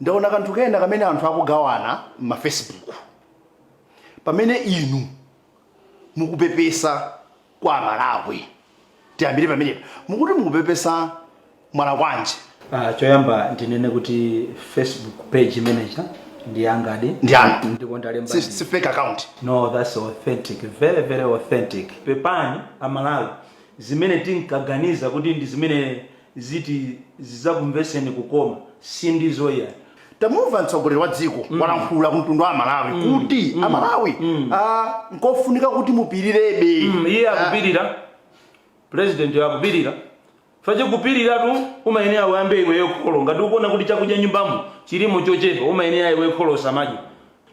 Ndaona kanthu kena kamene anthu akugawana m'ma Facebook pamene inu mukupepesa kwa Amalawi. Tiyambire pamenepa, mukuti mukupepesa mwalakwanji? Choyamba ndinene kuti Facebook page manager ndi yangadi. Ndi anu? Ndipo ndalemba. Si fake account? No, that's authentic, very very authentic. Pepani Amalawi, zimene tinkaganiza kuti ndi zimene ziti zizakumveseni kukoma sindizo iya. Tamumva mtsogoleri wa dziko walankhula ku mtundu wa Amalawi kuti Amalawi, nkofunika kuti mupirirebe. Iye akupirira, president akupirira. Fache kupiriratu umayenera uyambe iweyo kholo. Ngati ukuona kuti chakudya nyumbamo chilimo chochepa, umayenera iwe kholo usamadye.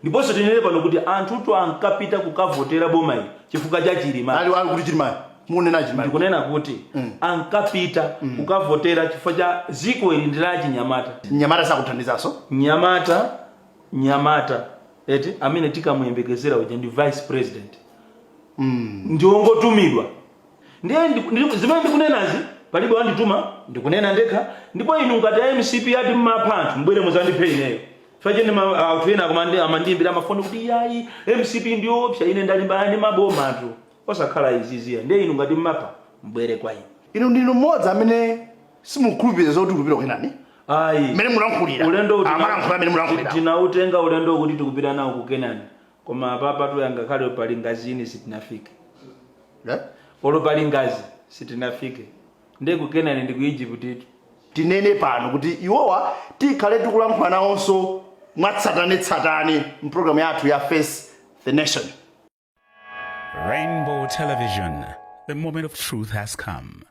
Ndiponso tinene pano kuti anthutu ankapita kukavotera boma ili chifukwa cha Chilima. Ali kuti Chilimayo? Mukunena Chilimayo? Ndikunena kuti ankapita kukavotera chifukwa cha ziko ili ndi la chinyamata. Mnyamata sakuthandizanso. Nyamata eti amene tikamuyembekezera uja ndi vice president, ndiwongotumidwa. Ndiye zimene ndikunenazi palibe wandituma, ndikunena ndekha. Ndipo inu ngati a MCP ati mmapha anthu, mbwere muzandiphe ineyo. Fache ndi anthu ena amandiyimbira amafoni kuti yayi, MCP ndiyoopsa. Ine ndalimbana ndi maboma anthu osakhala iziziya. Ndiye inu ngati mmapha, mbwere kwa ine. Inu ndinu mmodzi amene simukhulupirira zoti tikupita kukenani? Ayi. Mmene mulankhulira. Ulendo uti Amalankhula amene mulankhulira. Tinautenga ulendo kuti tikupita nawo ku Kenani, koma apapa tuyanga pali ngazini sitinafike. Eh? Olo pali ngazi sitinafike, ndiye ku Kenani ndi ku Egypt itu. Tinene pano kuti iwowa tikhale tikulankhula nawonso mwatsatanetsatane mpulogalamu yathu ya Face the Nation. Rainbow Television. The moment of truth has come.